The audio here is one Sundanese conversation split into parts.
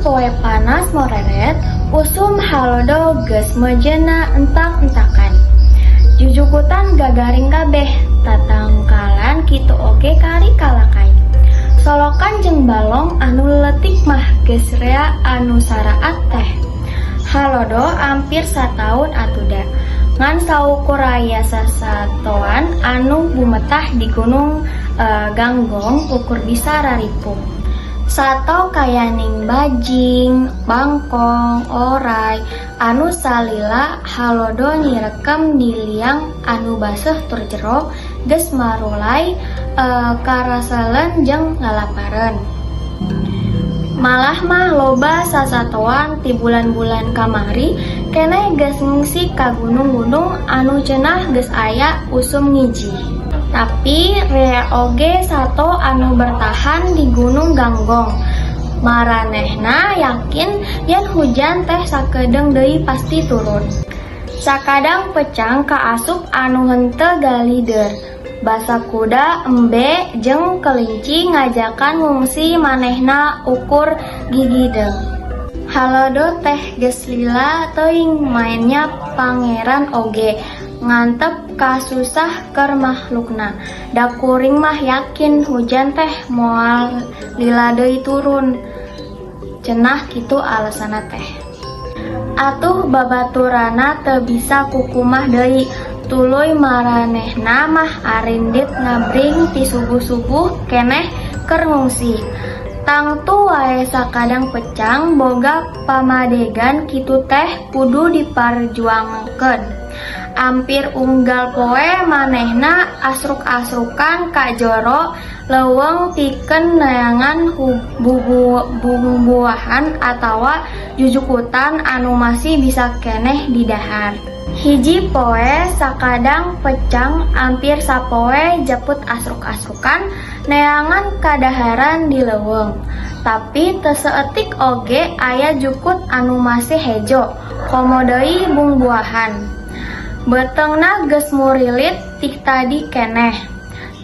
Poe panas moreret, usum halodo geus meujeuhna entak-entakan. Jujukutan gagaring kabeh, tatangkalan kitu oge kari kalakay. Solokan jeung balong anu leutik mah geus rea anu saraat teh. Halodo ampir sataun atuda. Ngan saukur aya sasatoan anu bumetah di Gunung Ganggong ukur bisa raripuh. Sato kayaning bajing, bangkong, oray, anu salila halodo nyirekem di liang anu baseuh tur jero geus marulai karaselen jeung lalapareun. Malah mah loba sasatoan ti bulan-bulan kamari keneh geus ngungsi ka gunung-gunung anu cenah geus aya usum ngijih. Tapi rea oge sato anu bertahan di Gunung Ganggong. Maranehna yakin yen hujan teh sakedeung deui pasti turun. Sakadang pecang kaasup anu henteu galider. Basa kuda, embe, jeung kelinci ngajakan ngungsi manehna ukur gigideung. Halodo teh geus lila teuing maennya pangeran oge ngantep kasusah keur makhlukna. Da kuring mah yakin hujan teh moal lila deui turun. Cenah kitu alesanna teh. Atuh babaturanna teu bisa kukumah deui. Tuluy maranehna mah arindit ngabring ti subuh-subuh keneh keur ngungsi. Tangtu wae sakadang pecang boga pamadegan kitu teh kudu diparjuangkeun. Ampir unggal poe manehna asruk-asrukan ka jero leuweung pikeun neangan bumbuahan atawa jujukutan anu masih bisa keneh didahar. Hiji poe sakadang pecang ampir sapoe jeput asruk-asrukan neangan kadaharan di leuweung. Tapi teu saeutik oge aya jukut anu masih hejo, komo deui bungbuahan. Beuteungna geus murilit ti tadi keneh.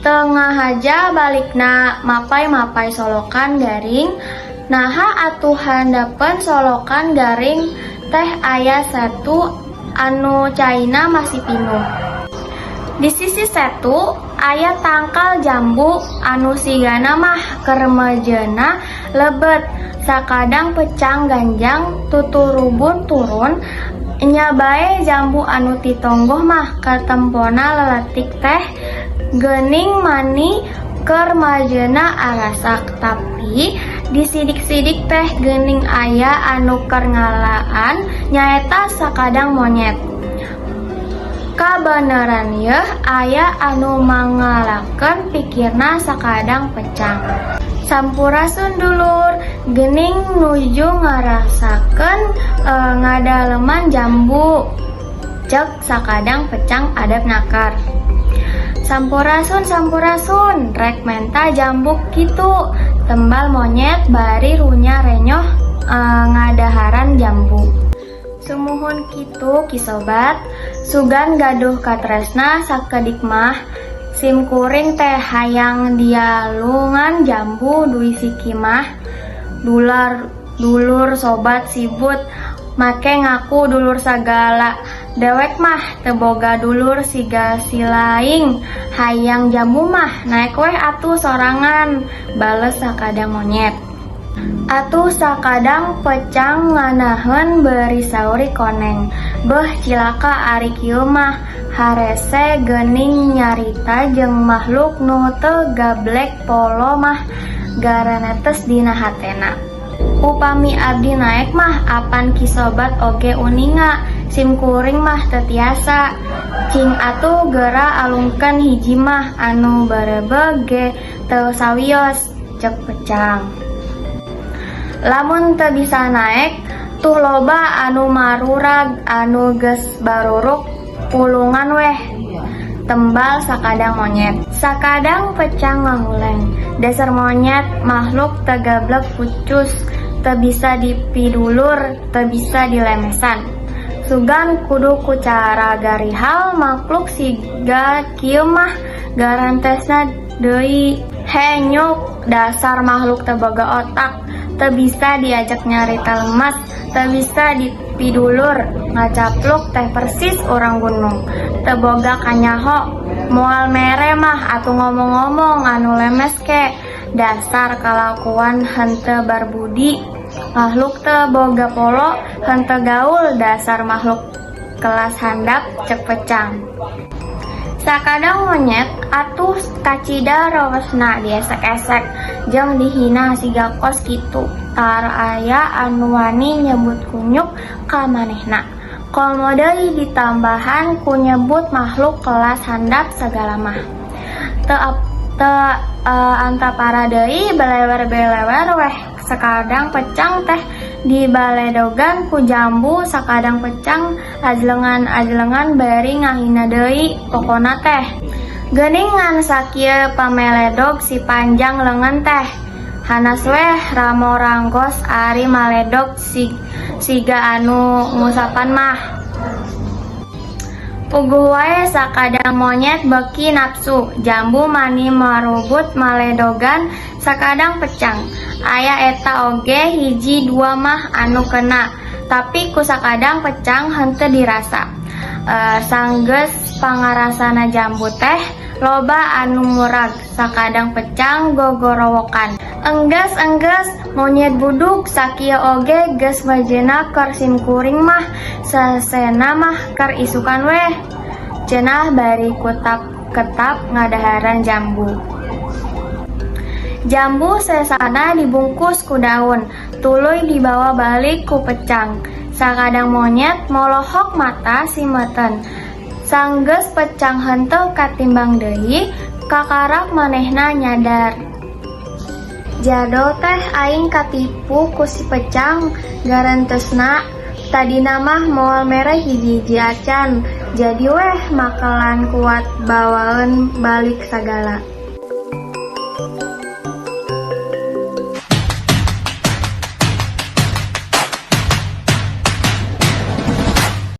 Teu ngahaja balikna mapay-mapay solokan garing, naha atuh handapeun solokan garing teh aya setu anu caina masih pinuh. Di sisi setu aya tangkal jambu anu sigana mah keur meujeuhna lebet. Sakadang pecang ganjang tuturubun turun nya bae jambu anu titonggoh mah katempona leletik teh geuning mani keur meujeuhna arasak, tapi disidik-sidik teh geuning aya anu keur ngalaan, nyaeta sakadang monyet. Kabeneran yeuh aya anu mangalakeun, pikirna sakadang pecang. Sampurasun, dulur, geuning nuju ngarasakeun ngadaleman jambu, cek sakadang pecang adep naker. Sampurasun, sampurasun, rek menta jambu kitu, tembal monyet bari runya renyoh ngadaharan jambu. Sumuhun kitu, Ki Sobat, sugan gaduh katresna sakedik mah, sim kuring teh hayang dialungan jambu duwi siki mah. Dular dulur sobat sibut make ngaku dulur sagala, dewek mah teu boga dulur siga silaing. Hayang jambu mah naek weh atuh sorangan, bales sakadang monyet. Atuh sakadang pecang nganaheun bari sauri koneng. Beuh, cilaka ari kieu mah, harese geuning nyarita jeung makhluk nu teu gablek polo mah garanetes dina hatena. Upami abdi naek mah apan Ki Sobat oge uninga, sim kuring mah teu tiasa. Cing atuh geura alungkeun hiji mah, anu barebeug ge teu sawios, cek pecang. Lamun teu bisa naek, tuh loba anu marurag anu geus baruruk, pulungan weh, tembal sakadang monyet. Sakadang pecang ngahuleng. Dasar monyet, makhluk teu gablek pucus, teu bisa dipidulur, teu bisa dilemesan. Sugan kudu ku cara garihal, makhluk siga kieu mah garantesna deui. Henyuk, dasar makhluk teu boga otak. Teu bisa diajak nyarita lemes, teu bisa dipidulur, ngacapluk teh persis urang gunung. Teu boga kanyaho, moal mere mah atuh ngomong-ngomong anu lemes ke. Dasar kalakuan henteu barbudi. Makhluk teu boga polo, henteu gaul, dasar makhluk kelas handap, cek Pecang. Sakadang monyet atuh kacida rewesna diesek-esek jeung dihina siga kos kitu, tara aya anu wani nyebut kunyuk ka manehna. Komo deui ditambahan ku nyebut makhluk kelas handap sagala mah. Teu antapara deui, belewer-belewer weh. Sakadang Pecang teh dibaledogan ku Jambu, sakadang Pecang ajlengan-ajlengan bari ngahina deui, pokona teh. Geuning ngan sakieu pameledog si panjang leungeun teh. Hanas weh ramoranggos ari maledog siga anu ngusapan mah. Puguh wae sakadang monyet beuki napsu, Jambu mani marubut maledogan sakadang Pecang. Aya eta oge hiji dua mah anu kena, tapi ku sakadang Pecang henteu dirasa. Sanggeus pangarasana Jambu teh loba anu murag, sakadang Pecang gogorowokan. "Enggeus, enggeus, monyet buduk, sakieu oge geus meujeuhna keur simkuring mah, sesehna mah keur isukan weh," cenah bari kutap-ketap ngadaharan jambu. Jambu sesana dibungkus ku daun, tuluy dibawa balik ku Pecang. Sakadang monyet molohok mata simeuten. Sanggeus Pecang henteu katimbang deui, kakarak manehna nyadar. "Jadol teh aing katipu ku si Pecang garentesna, tadina mah moal mere hiji-hiji acan, jadi weh makelan kuat bawaeun balik sagala."